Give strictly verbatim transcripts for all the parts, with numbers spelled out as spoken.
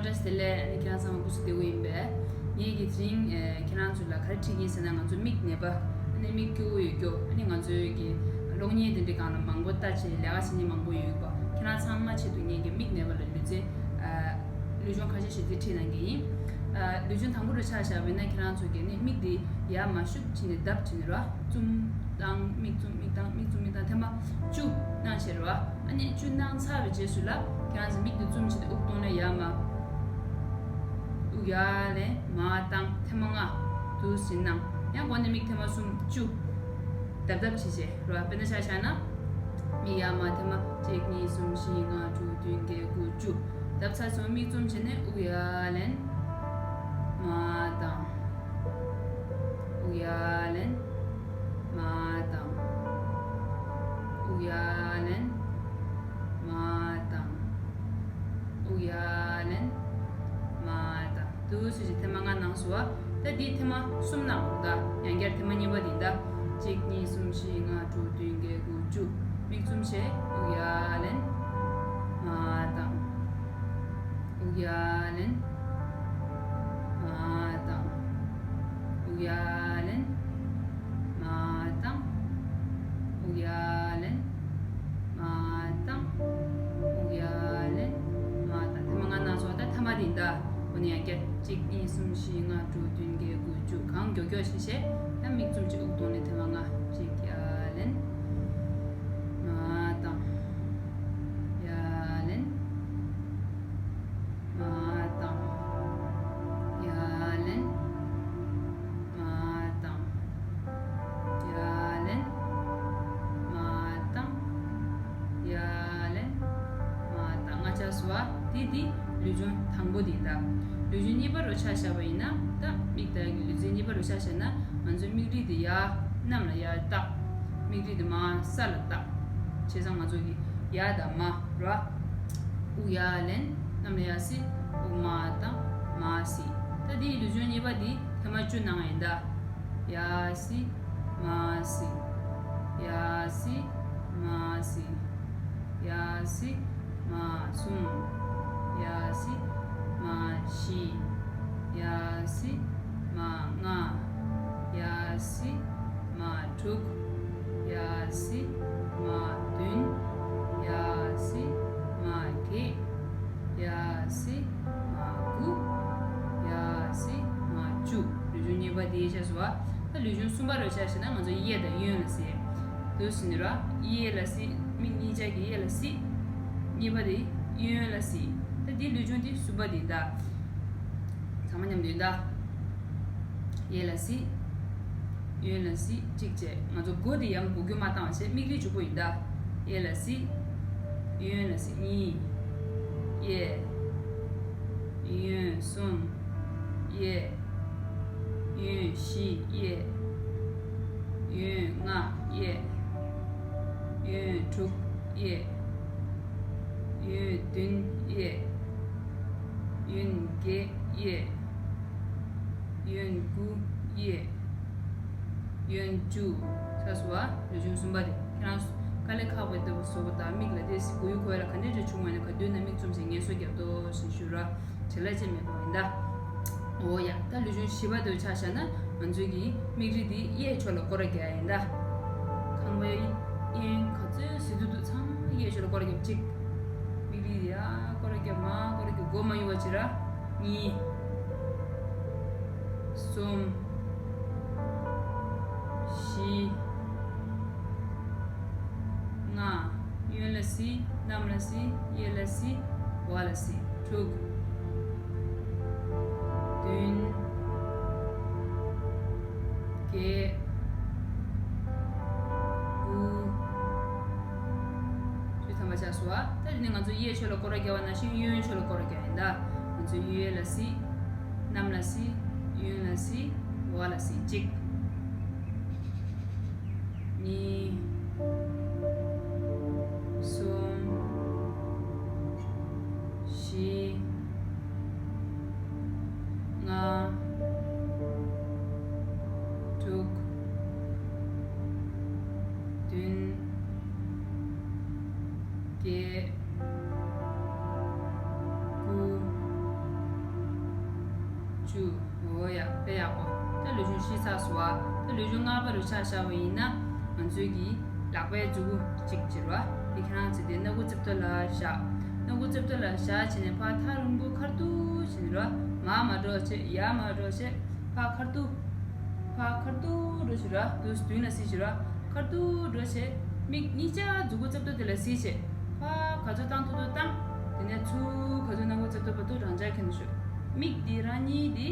བཀྲ་ཤིས་བདེ་ལེགས། ཨ་ནི་ཁྱེད་རང་ཚང་མ་སྐུ་གཟུགས་བདེ་པོ་ཡིན་པས། ངས་ཀྱི་དེ་རིང་ཨེ་ཁྱེད་རང་ཚོ་ལ་ག་རེ་ཁྲིད་ཀྱི་ཡིན་ཟེར་ན། ང་ཚོ་མིག་ནད་པ། ཨ་ནི་མིག་སྐྱོ་བོ་ཡོད་རྒྱུ། ཨ་ནི་ང་ཚོའི་གི་གློག་བརྙན་དེ་འདྲའི་སྒང་ལ་མང་པོ་ལྟ་བྱས། ལས་ཀ་བྱེད་མཁན་མང་པོ་ཡོད་པ། ཁྱེད་རང་ཚང་མ་ཆེད་དུ་ངས་ཀྱི་མིག་ནད་པ་ལ་ལུས་རྩལ་ཨ་ལུས་སྦྱོང་ཁ་ཤས་ཤིག་དེ་ཁྲིད་གནང་གི་ཡིན། ཨ་ལུས་སྦྱོང་དང་པོ་རུ་ཆ་བཞག་པ་ཡིན་ན། ཁྱེད་རང་ཚོ་གི་ནི་མིག་དེ་ཡར་མར་ཤུགས་བྱས་ནས་རྡབ་བྱས་ནས་ར། བཙུམ་བཏང་། མིག་བཙུམ། མིག་བཏང་། མིག་བཙུམ། མིག་བཏང་། ཐེངས་མ་བཅུ་གནང་བྱས་ར། ཨ་ནི་བཅུ་གནང་ཚར་བའི་རྗེས་སུ་ལ་ཁྱེད་རང་ཚོ་མིག་དེ་བཙུམ་བྱས་ཏེ་དབུགས་གཏོང་ལེན་ཡར་མར། དབུགས་ཡར་ལེན། མར་བཏང་། ཐེངས་མ་ལྔ། དུ་ཟིན་གནང་། ཡང་སྒོ་ནས་མིག་ཐེངས་མ་གསུམ། བཅུ། རྡབ་རྡབ་བྱས་བྱས་ར། དཔེར་ན་ཆ་བཞག་ན། མིག་ཡར་མར་ཐེངས་མ་གཅིག་གཉིས། གསུམ། བཞི། ལྔ། དྲུག། བདུན། བརྒྱད། དགུ། བཅུ། རྡབ་ཚར་སོང་། མིག་བཙུམ་བྱས་ནས་དབུགས་ཡར་ལེན། མར་བཏང་། དབུགས་ཡར་ལེན། མར་བཏང་། དབུགས་ཡར་ལེན། མར་བཏང་། དབུགས་ཡར་ལེན། མར་བཏང་། དུ་སུ་ཞིག་ཐེངས་མ་ལྔ་གནང་སོང་བ། ད་འདི་ཐེངས་མ་གསུམ་གནང་དགོས། ད་ཡང་བསྐྱར་ཐེངས་མ་གཉིས་པ་འདི། ད་གཅིག་གཉིས་གསུམ་བཞི་ལྔ་དྲུག་བདུན་བརྒྱད་དགུ་བཅུ། མིག་བཙུམ་བྱས། དབུགས་ཡར་ལེན། མར་བཏང་། དབུགས་ཡར་ལེན། མར་བཏང་། དབུགས་ཡར་ལེན། མར་བཏང་། དབུགས་ཡར་ལེན། མར་བཏང་། དབུགས་ཡར་ལེན། མར་བཏང་། ཐེངས་མ་ལྔ་གནང་སོང་། ད་ཐ་མ་དེ་ཡིན་ད། འོ་ན་ཡང་བསྐྱར་གཅིག་གཉིས་གསུམ་བཞི་ལྔ་དྲུག་བདུན་བརྒྱད་དགུ་བཅུ། གང་མགྱོགས་མགྱོགས་ཤིག་བྱས། ཡང་མིག་བཙུམ་བྱས། དབུགས་གཏོང་ལེན། ཐེངས་མ་ལྔ། གཅིག་ཡར་ལེན། མར་བཏང་། ཡར་ལེན། མར་བཏང་། ཡར་ལེན། མར་བཏང་། ཡར་ལེན། མར་བཏང་། ཡར་ལེན། མར་བཏང་། ལྔ་ཆགས་སོང་བ། དེ་དེ་ལུས་སྦྱོང་དང་པོ་དེ་ཡིན་ད། ལུས་སྦྱོང་གཉིས་པ་རུ་ཆ་བཞག་པ་ཡིན་ན། ད་མིག་ལྟ་གི་ལུས་རྩལ་གཉིས་པ་རུ་ཆ་བཞག་ན། ང་ཚོའི་མིག་རིལ་དེ་ཡར་གནམ་ལ་ཡར་བཏགས། མིག་རིལ་དེ་མར་ས་ལ་བཏགས། བྱས་ཙང་ང་ཚོ་གི་ཡར་དང་མར་ར། དབུགས་ཡར་ལེན། གནམ་ལ་ཡར་བསིལ། དབུགས་མར་བཏང་། མར་བསིལ། ད་འདི་ཡི་ལུས་སྦྱོང་གཉིས་པ་འདི་ཐེངས་མ་བཅུ་གནང་ཡིན་ད། ཡར་བསིལ། མར་བསིལ། ཡར་བསིལ། མར་བསིལ། ཡར་བསིལ། མར་གསུམ། ཡར་བསིལ། མར་བཞི། ཡར་བསིལ། མར་ལྔ། ཡར་བསིལ། མར་དྲུག། ཡར་བསིལ། མར་བདུན། ཡར་བསིལ། མར་བརྒྱད། ཡར་བསིལ། མར་དགུ། ཡར་བསིལ། མར་བཅུ། ལུས་སྦྱོང་གཉིས་པ་འདི་ཡས་ཆགས་སོང་བ། ད་ལུས་སྦྱོང་གསུམ་པ་རུ་ཆ་བཞག་ན། ང་ཚོ་གཡས་དང་གཡོན་ལ་བསིལ། དུ་སུ་ནི་ར། གཡས་ལ་བསིལ། མིག་གཉིས་ཆ་གི་གཡས་ལ་བསིལ། གཉིས་པ་དེ་གཡོན་ལ་བསིལ། ད་འདི་ལུས་སྦྱོང་འདི་གསུམ་པ་འདི་ཡིན་ད། ཚང་མ་མཉམ་དུ་ཡིན་ད། གཡས་ལ་བསིལ། གཡོན་ལ་བསིལ། གཅིག་བྱས། ང་ཚོ་མགོ་འདི་ཡང་མགོ་རྒྱུ་མ་བཏང་བ་བྱས། མིག་རིལ་མཇུག་པོ་ཡིན་ད། གཡས་ལ་བསིལ། གཡོན་ལ་བསིལ། གཉིས། གཡས། གཡོན། གསུམ། གཡས། གཡོན། བཞི། གཡས། གཡོན། ལྔ། གཡས། གཡོན། དྲུག། གཡས། གཡོན། བདུན། གཡས། གཡོན། བརྒྱད། གཡས། གཡོན། དགུ། གཡས། གཡོན། བཅུ། ཆགས་སོང་བ། ལུས་སྦྱོང་གསུམ་པ་དེ། ཁྱེད་རང་དཀའ་ལས་ཁག་པོ་འདུག་པ་བཟོ་བ་དང་། མིག་ལ་དེ་སི་གུ་ཡུ་གོ་ཡ་ལ་ག་འདྲས་འདྲ་བྱུང་བ་ཡིན་ན། ག་དུས་ན་མིག་བཙུམ་བྱས་ངལ་གསོ་རྒྱབ་དོ་ཞེས་ཞུ་ར། བྲེལ་བ་ཅན་མེད་པ་ཡིན་ད། འོ་ཡ། ད་ལུས་སྦྱོང་བཞི་པ་དེ་ཆ་བཞག་ན། ང་ཚོའི་གི་མིག་རིལ་དེ་གཡས་ཕྱོགས་ལ་སྐོར་ར་རྒྱག་ཡ་ཡིན་ད། ཁང་པའི་གཡོན་ག་ཚོད་ཟིན་ཐུབ་ཐུབ་ཚང་མ་གཡས་ཕྱོགས་ལ་སྐོར་ར་རྒྱབ། གཅིག་མིག་རིལ་ཡ་སྐོར་ར་རྒྱབ། མ་སྐོར་ར་རྒྱབ། མགོ་མ་གཡུག་པ་བྱེད་ར། གཉིས། གསུམ། བཞི། ལྔ། གཡོན་ལ་བསིལ། གནམ་ལ་བསིལ། གཡས་ལ་བསིལ། འོག་ལ་བསིལ། དྲུག་བདུན། བརྒྱད། དགུ། བཅུ་ཐམ་པ་ཆགས་སོང་བ། ད་དེ་ནས་ང་ཚོ་གཡས་ཕྱོགས་ལ་སྐོར་ར་རྒྱག་པ་ནང་བཞིན་གཡོན་ཕྱོགས་ལ་སྐོར་ར་རྒྱག་ཡིན་ད། ང་ཚོ་གཡས་ལ་བསིལ། གནམ་ལ་བསིལ། གཡོན་ལ་བསིལ། འོག་ལ་བསིལ། གཅིག་གཉིས། གསུམ། བཞི། ལྔ། དྲུག་བདུན། བརྒྱད། དགུ། འོ་ཡ། དཔེ་ཡག་པོ། ད་ལུས་སྦྱོང་ཤེས་ཚར་སོང་བ། ད་ལུས་སྦྱོང་ལྔ་པ་རུ་ཆ་བཞག་པ་ཡིན་ན། ང་ཚོའི་གི་ལག་པའི་མཛུ་གུ་གཅིག་བྱེད་རོགས། དེ་ཁྱེད་རང་ཚོས་དེ་སྣ་ཁུག་རྩེ་ཏོ་ལ་བཞག་སྣ་ཁུག་རྩེ་ཏོ་ལ་བཞག་བྱས་ནས་ཕར་ཐག་རིང་པོ་ཁ་ཐུག་བྱས་ནས་རོགས། མར་མ་འགྲོ་བྱེད། ཡར་མ་འགྲོ་བྱེད། ཕར་ཁ་ཐུག་ཕར་ཁ་ཐུག་འགྲོ་བྱེད་རོགས། དུས་མདུན་ལ་གཟིགས་བྱེད་རོགས། ཁ་ཐུག་འགྲོ་བྱེད། མིག་གཉིས་ཆ་མཛུ་གུ་རྩེ་ཏོ་དེ་ལ་གཟིགས་བྱེད། ཕར་ག་ཚོད་བཏང་ཐུབ་ཐུབ་བཏང་། དེ་ནས་ཚུར་ག་ཚོད་སྣ་ཁུག་རྩེ་ཏོ་བར་དུ་རང་འཇགས་ཁྱེར་ནས་བཞུགས། མིག་འདི་རང་གཉིས་འདི་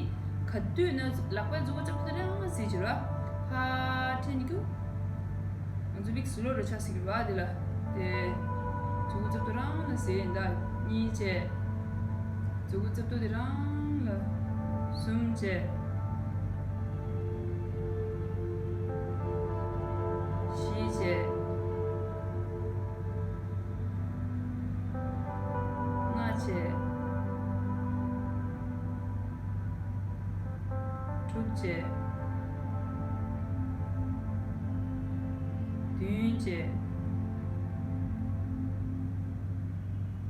ག་དུས་ན་ལག་པའི་མཛུ་གུ་རྩེ་ཏོ་རང་གཟིགས་བྱེད་རོགས། ཕར་འཐེན་རྒྱུ། ང་ཚོ་མིག་གཟུགས་ལོག་རུ་ཆགས་སྲིད་ཀྱི་རེད་བ། འདི་ལ་དེ་མཛུ་གུ་རྩེ་ཏོ་རང་ལ་གཟིགས། ད་གཉིས་བྱས། མཛུ་གུ་རྩེ་ཏོ་དེ་རང་ལ། གསུམ་བྱས། བཞི་བྱས། ལྔ་བྱས། དྲུག་བྱས། བདུན་བྱས།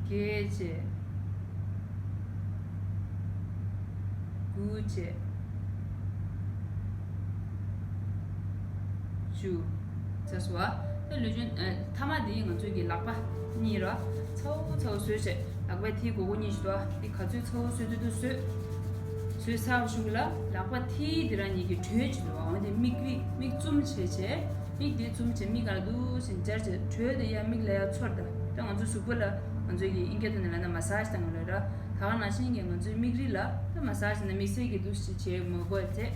བརྒྱད་བྱས། དགུ་བྱས། བཅུ། ཚར་སོང་བ། ད་ལུས་སྦྱོང་ཨ་མཐའ་མ་དེ་ང་ཚོའི་གི་ལག་པ་གཉིས་རོ། ཚ་བོ་ཚ་བོ་བཟོས་བྱས། ལག་པའི་མཐིལ་སྒོར་སྒོར་གཉིས་ཤིག་འདུག་བ། དེ་ག་ཚོད་ཚ་བོ་བཟོས་ཐུབ་ཐུབ་བཟོས། བཟོས་ཚར་བ་གཞུག་ལ་ལག་པ་མཐིལ་དེ་རང་གཉིས་ཀྱི་དྲོད་ཅིག་འདུག་བ། འོན་ཏེ་མིག་རིལ་མིག་བཙུམ་བྱས་བྱས། མིག་དེ་བཙུམ་བྱས་མིག་སྒང་ལ་འདུག་སེ་སྦྱར་བྱས། དྲོད་དེ་ཡར་མིག་ལ་ཡར་ཚོར། ད་ད་ང་ཚོའི་གཟུགས་པོ་ལ་ང་ཚོའི་གི་ཨིན་སྐད་ཐོག་ནས་ལབ་ན་མ་སཱ་ཇི་བཏང་གི་ལབ་ར། ད་ག་ནང་བཞིན་གྱི་ང་ཚོའི་མིག་རིལ་ལ་ད་མ་སཱ་ཇི་ན་དམིགས་བསལ་གྱི་འདུག་སེ་བྱེད་མ་དགོས་ཏེ།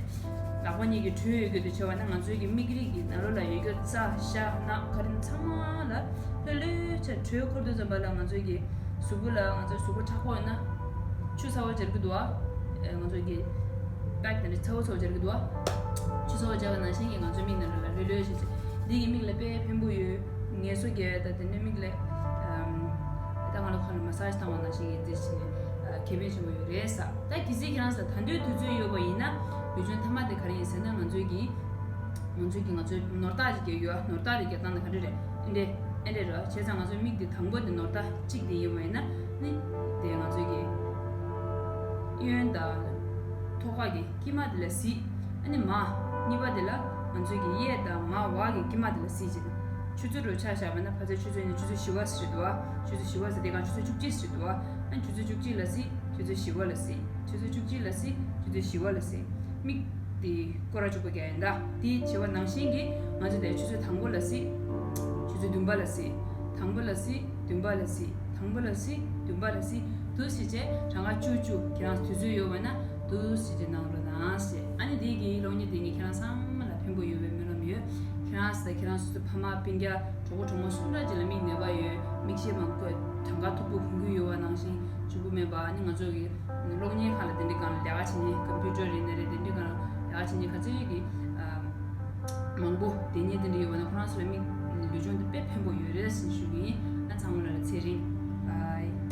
ལག་པ་གཉིས་ཀྱི་དྲོད་ཡོད་རྒྱུ་དེ་བྱས་པ་ན་ང་ཚོའི་གི་མིག་རིལ་གྱི་ནང་ལོགས་ལ་ཡོད་རྒྱུ་རྩ་ཤ་རྣག་ཁ་རིམ་ཚང་མ་ལ་ལྷོད་ལྷོད་བྱས་དྲོད་འཁོར་དུས་ཙམ་པ་ལ་ང་ཚོའི་གི་གཟུགས་པོ་ལ་ང་ཚོའི་གཟུགས་པོ་མཁྲེགས་པོ་ཡོད་ན། ཆུ་ཚ་བོ་སྦྱར་གི་འདུག་བ། ཨེ་ང་ཚོ་གི་པེག་དེ་འདྲ་ཚ་བོ་ཚ་བོ་སྦྱར་གི་འདུག་བ། ཆུ་ཚ་བོ་སྦྱར་བ་ནང་བཞིན་གྱི་ང་ཚོའི་མིག་ནང་ལོགས་ལ་ལྷོད་ལྷོད་བྱས་བྱས། འདི་གི་མིག་ལ་དཔེ་ཕན་པོ་ཡོད། ངལ་གསོ་རྒྱག་ཡ་དང་དེ་ནས་མིག་ལ་ཨམ་ད་ང་ལ་ཁོ་ལ་མ་སཱ་ཇི་བཏང་བ་ནང་བཞིན་གྱི་འདི་བྱས་ནས་ཨ་ཁེ་ཕན་ཆེན་པོ་ཡོད་རེད་ས། ད་གལ་སྲིད་ཁྱེད་རང་ཚོ་ད་དུང་དུས་ཚོད་ཡོད་པ་ཡིན་ན་ལུས་སྦྱོང་མཐའ་མ་དེ་ག་རེ་ཡིན་ཟེར་ན་ང་ཚོའི་གི་ང་ཚོའི་གི་ང་ཚོའི་ནོར་རྟགས་ཅིག་རྒྱག་ཡོད། ནོར་རྟགས་དེ་རྒྱག་སྟངས་དེ་ག་འདྲ་རེད། ཨེ་འདྲས་ཨེ་འདྲས་རེད་བ། བྱས་ཙང་ང་ཚོའི་མིག་དེ་དང་པོ་དེ་ནོར་རྟགས་གཅིག་དེ་ཡིན་པ་ཡིན་ན་ནི་དེ་ང་ཚོའི་གི་གཡོན་དང་ཐོག་ཁ་གི་དཀྱིལ་མ་དེ་ལ་གཟིགས། ཨ་ནི་མར་གཉིས་པ་དེ་ལ་ང་ཚོའི་གི་གཡས་དང་མར་འོག་གི་དཀྱིལ་མ་དེ་ལ་གཟིགས་བྱས། ཆུ་ཚོད་རུ་ཆ་བཞག་པ་ན་ཕལ་ཆེར་ཆུ་ཚོད་ནི་ཆུ་ཚོད་བཞི་པ་ཟེར་འདུག་བ། ཆུ་ཚོད་བཞི་པ་ཟེར་དེ་ག་ཆུ་ཚོད་བཅུ་གཅིག་ཟེར་འདུག་བ། ཨ་ནི་ཆུ་ཚོད་བཅུ་གཅིག་ལ་གཟིགས། ཆུ་ཚོད་བཞི་པ་ལ་གཟིགས། ཆུ་ཚོད་བཅུ་གཅིག་ལ་གཟིགས། ཆུ་ཚོད་བཞི་པ་ལ་གཟིགས། མིག་དེ་སྐོར་ར་བཅུ་པོ་རྒྱག་ཡིན་ད། དེ་བྱས་པ་ནང་བཞིན་གྱི་ང་ཚོ་དེ་ཆུ་ཚོད་དང་པོ་ལ་གཟིགས། ཆུ་ཚོད་བདུན་པ་ལ་གཟིགས། དང་པོ་ལ་གཟིགས། བདུན་པ་ལ་གཟིགས། དང་པོ་ལ་གཟིགས། བདུན་པ་ལ་གཟིགས། འདུག་སེ་བྱས་གྲངས་ཀ་བཅུ་བཅུ་ཁྱེད་རང་དུས་ཚོད་ཡོད་པ་ན་འདུག་སེ་བྱས་གནང་རོགས་གནང་ཞེས། ཨ་ནི་དེ་གི་གློག་བརྙན་དེ་གིས་ཁྱེད་རང་ཚང་མ་ལ་ཕན་པོ་ཡོད་པའི་སྨོན་ལམ་ཡོད། ཁྱེད་རང་ཚོ་ཁྱེད་རང་སོ་སོ་ཕ་མ་སྤུན་ཀྱག་གྲོགས་པོ་གྲོགས་མོ་སུ་འདྲ་ཅིག་ལ་མིག་ནད་པ་ཡོད། མིག་ཤེལ་མ་བཀོད། གྲངས་ཀ་མཐུག་པོ་གོན་གྱི་ཡོད་པ་ནང་བཞིན་བྱེད་དགོས་མེད་པ། ཨ་ནི་ང་ཚོ་གི་གློག་བརྙན་ཁག་ལ་དེ་འདྲའི་སྒང་ལ་ལས་ཀ་བྱེད་མཁན་ཀམ་པུ་ཊར་ཡིན་ན་རེད། དེ་འདྲའི་སྒང་ལ་ལས་ཀ་བྱེད་མཁན་ག་ཚོད་ཀྱི་ཨ་མང་པོ་དེ་ཉིད་དེ་འདྲ་ཡོད་པ་ན་ཁོ་རང་ཚོ་ལ་མིག་ལུས་སྦྱོང་དེ་དཔེ་ཕན་པོ་ཡོད་རེད་ཟེར་ཞུ་གི་ཡིན། ཨ་ཚང་མ་ལ་ཚེ་རིང་། བྷའི།